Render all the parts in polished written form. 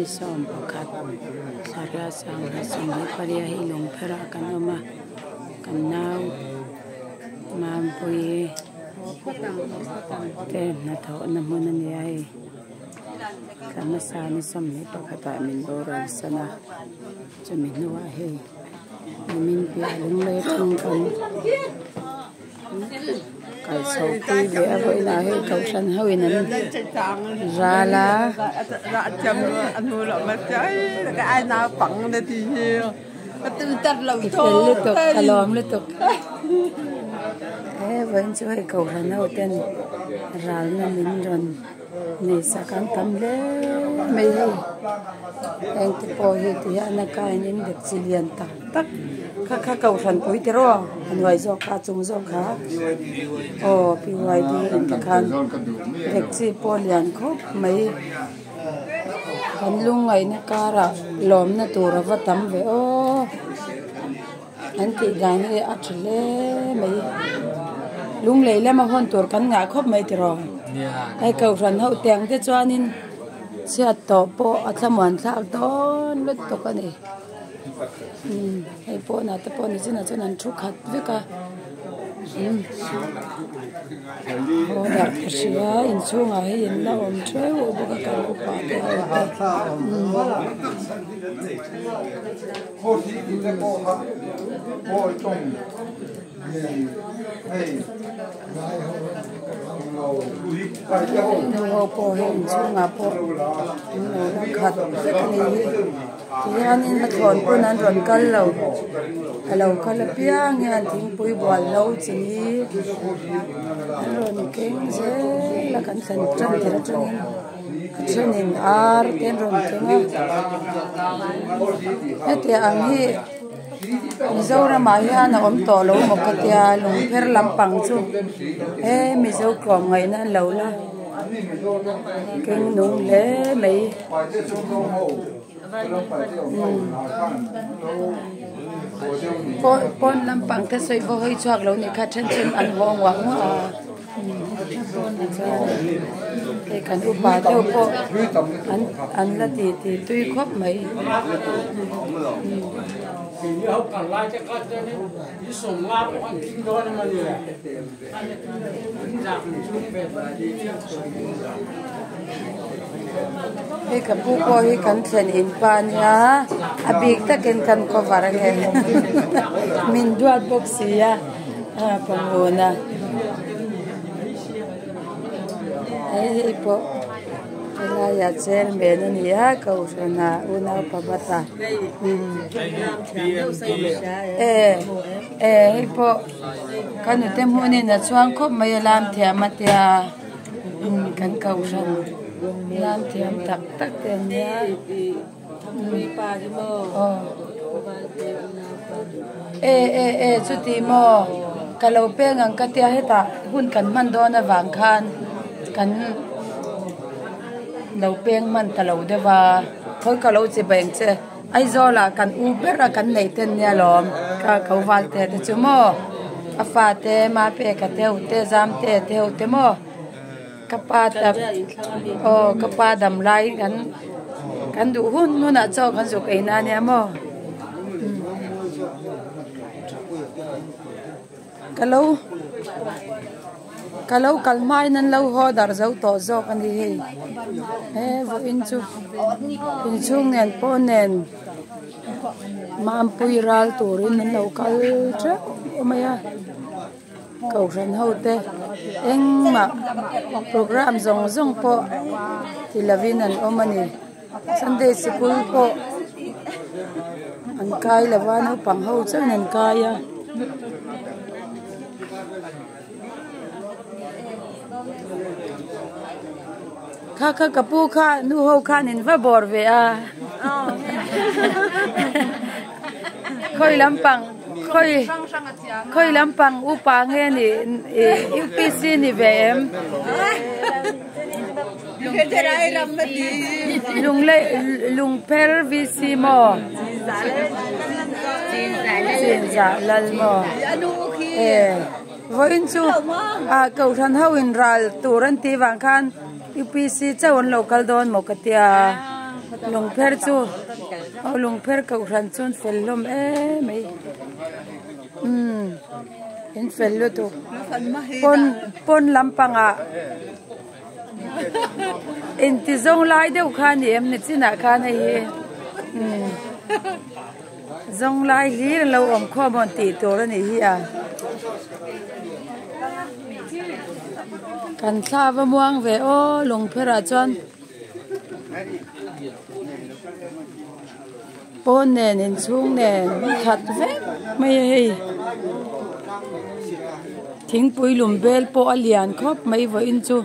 Ni 11 thla riat sanghnih 28 hi lungpher ah kan awm a kan nau Mampuii te hnathawhna hmun a ni a hei thla hmasa ni 21 ah min boral san a chumi hnuah hei nimin piah lunglei atang kan kal chho pui leh a vawiinah hei kohhran ho in an ral a. I fel lutuk ka lawm lutuk he vawiin chu hei kohhran ho ten ralna min rawn nei sak an tam hle mai hei heng te pawh hi ti hian a kain in dekchi lian tak tak kha kha kohhran pui tiraw a hnuai zawk kha a chung zawk kha aw PYD in te khan dekchi pawh lian khawp mai. Kan lungngaihna karah lawmna tur a va tam ve aw an tih dan hi a tha hle mai lunglei lama hawn tur kan ngah khawp mai tiraw hei kohhran ho teng te chuanin chhiat tawh pawh a thlamuan thlak dawn lutuk a ni hei pawnah te pawh nichinah chuan an thu khat vek a. Haw darh ka hria inchhungah hei in la awm theuh bawk a kan upa te ho te nu ho pawh hei inchhungah pawh an lo la khat vek a ni hi. Tihianin a thlawn pawn an rawn kal lo, a lo kal apiang hian thingpui bual lo chi ni an rawn keng zel a kan thlen tan tir atangin a thenin ar te an rawn keng a hetiang ang hi Mizoramah hian a awm tawh lo maw ka tia lungpher lampang chu he Mizo tlawmngaihna an lo la keng nung hle mai. Pawn lampang te sawi vaw hawi chhuak lo nih kha then then an haw nguah nguah a hei kan upa deuh pawh an an la ti ti tui khawp mai. Hei ka pu pawh hi kan thlen in pa a nia a bik takin kan cover a nge min duat bawk si a panguna hei hei pawh helaiah chairman a ni a kohhranah unaupa bata e e hei pawh ka nute hmunin a chhuang khawp mai a lam thiam a tia. Kan kohhran lam thiam tak tak te an nia aw e e e chuti maw ka lo peng ang ka tia hetah hun kan hman dawn avang khan kan lo peng hman ta lo deuh a khawi ka lo chi beng che Aizawl ah kan u ber a kan neih ten nia lawm ka ko val te te chu maw a fa te mapeka te ho te zam te te ho te maw ka pa dam aw ka pa dam lai kan kan duh hun hun ah chaw kan zuk ei na nia maw ka lo ka lo kal hmain an lo haw darh zo tawh zawk a ni hei he vawiin chu inchhung nen pawh nen mampui ral turin an lo kal teuh mai a kohhran ho te engmah program zawng zawng pawh ti lovin an awm a ni sunday sikul pawh an kai lo va naupang ho chuan an kai a. Kha kha ka pu kha nu ho khan in va bawr ve a khawi lampang khawi khawi lampang upa nge ni UPC ni ve em lunglei lungpher VC maw chinzah lal maw e vawiin chu ah kohhran ho in ral tur an tih vang khan UPC chauh an lo kal dawn maw ka tia. Lungpher chu aw lungpher kohhran chu an fel hlawm em mai umm in fel lutuk pawn pawn lampangah inti zawng lai deuh kha a ni em ni chinah khan hei hi umm zawng lai hlir an lo awm khawm a tih tur a nih hi a kan thla va muang ve aw lungpherah chuan. Pawn nen inchhung nen khat vek mai a hei thingpui lum bel pawh a lian khawp mai vawiin chu.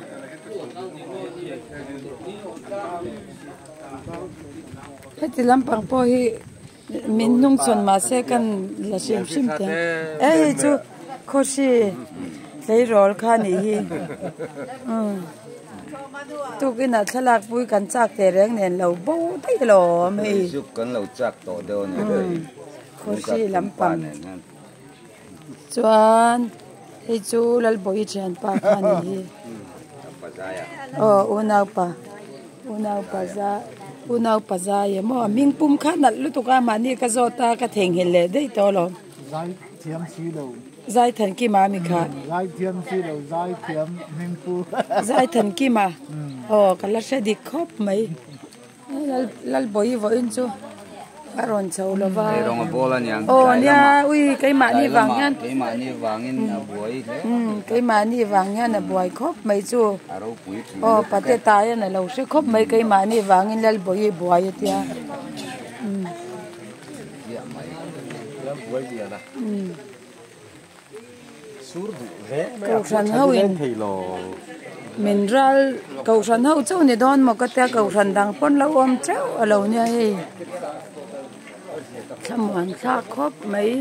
Heti lampang pawh hi min hnung chhawn mahse kan la hrim hrim thei ang e hei chu khawhri tleirawl kha a nih hi umm tukinah thlalak pui kan chak teh reng nen lo bo daih alawm hei umm khawhri lampang chuan hei chu Lalbawi thianpa kha a nih hi aw unaupa. Unau paza unau paza i maw a hming pum kha nalh lutuk a mahni ka zawt a ka theihnghilh leh daih tawh alawm. Zai thiam si lo. Zai than kima ami kha. Zai thiam si lo zai thiam hming pu. Zai than kima aw ka la hre dik khawp mai. Lalbawi vawiin chu a rawn chho lo va. Ei rawng a bawl a niang. Aw nia ui keimahni vang hian. Keimahni vangin a buai hle. Umm keimahni vang hian a buai khawp mai chu. A ropui thin. Aw pate tai hian a lo hre khawp mai keimahni vangin Lalbawi buai a tia. Umm. Chiah mai. Buai lian a. Umm. Sur duh hle mai a. Kohhran ho in min ral kohhran ho chauh ni dawn maw ka tia kohhran dang pawn lo awm teuh a lo nia hei thlamuan thlak khawp mai.